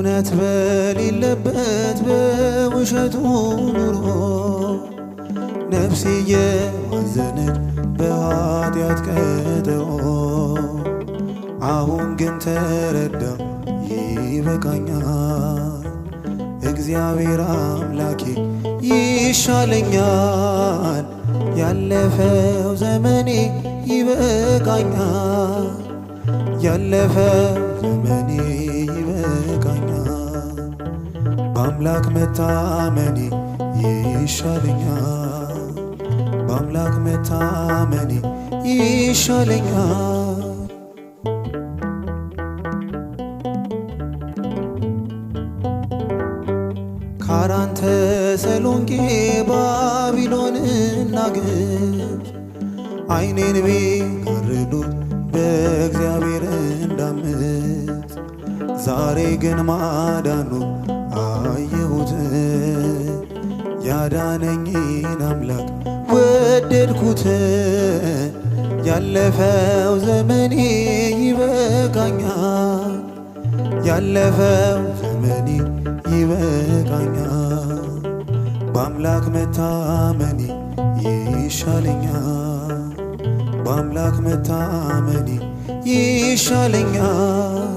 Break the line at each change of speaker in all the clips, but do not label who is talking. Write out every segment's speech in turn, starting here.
እውነት በሌለበት በውሸቱ ኑሮ ነፍሴ የዋዘነች በኃጢአት ቀጠሮ። አሁን ግን ተረዳው ይበቃኛል፣ እግዚአብሔር አምላኬ ይሻለኛል። ያለፈው ዘመኔ ይበቃኛል፣ ያለፈው ዘመኔ ይበቃኛል። በአምላክ መታመኔ ይሻለኛል፣ በአምላክ መታመኔ ይሻለኛል። ካራን፣ ተሰሎንቄ፣ ባቢሎንና ግብፅ ዓይኔን ቢጋርዱት በእግዚአብሔር እንዳምፅ፣ ዛሬ ግን ማዳኑን አየሁት፣ ያዳነኝን አምላክ ወደድኩት። ያለፈው ዘመኔ ይበቃኛል፣ ያለፈው ዘመኔ ይበቃኛል። በአምላክ መታመኔ ይሻለኛል፣ በአምላክ መታመኔ ይሻለኛል።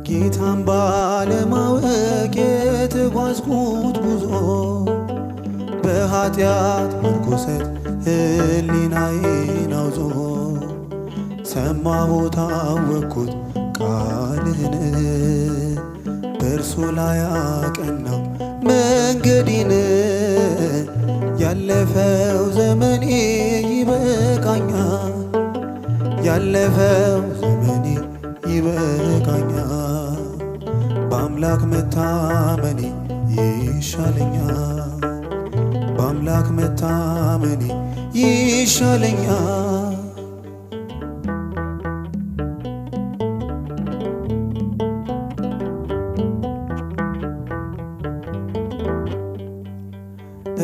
ጌታን ባለማወቅ የተጓዝኩት ጉዞ በኃጢአት መርኩሰት ሕሊናዬን አውዞ፣ ሰማሁት አወቅኩት ቃልህን፣ በእርሱ ላይ አቀናው መንገዴን። ያለፈው ዘመኔ ይበቃኛል፣ ያለፈው ዘመኔ ይበቃኛል። በአምላክ መታመኔ ይሻለኛል፣ በአምላክ መታመኔ ይሻለኛል።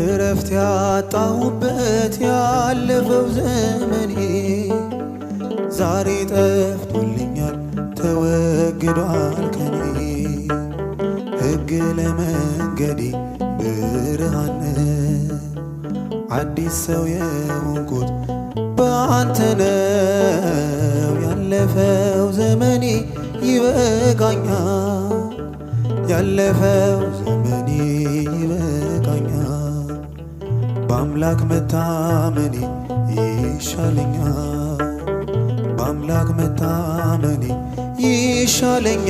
እረፍት ያጣሁበት ያለፈው ዘመኔ ዛሬ ጠፍቶልኛል፣ ተወግዷል ከኔ። ሕግ ለመንገዴ ብርሃን፣ አዲስ ሰው የሆንኩት በአንተ ነው። ያለፈው ዘመኔ ይበቃኛል፣ ያለፈው ዘመኔ ይበቃኛል። በአምላክ መታመኔ ይሻለኛል፣ በአምላክ መታመኔ ይሻለኛል።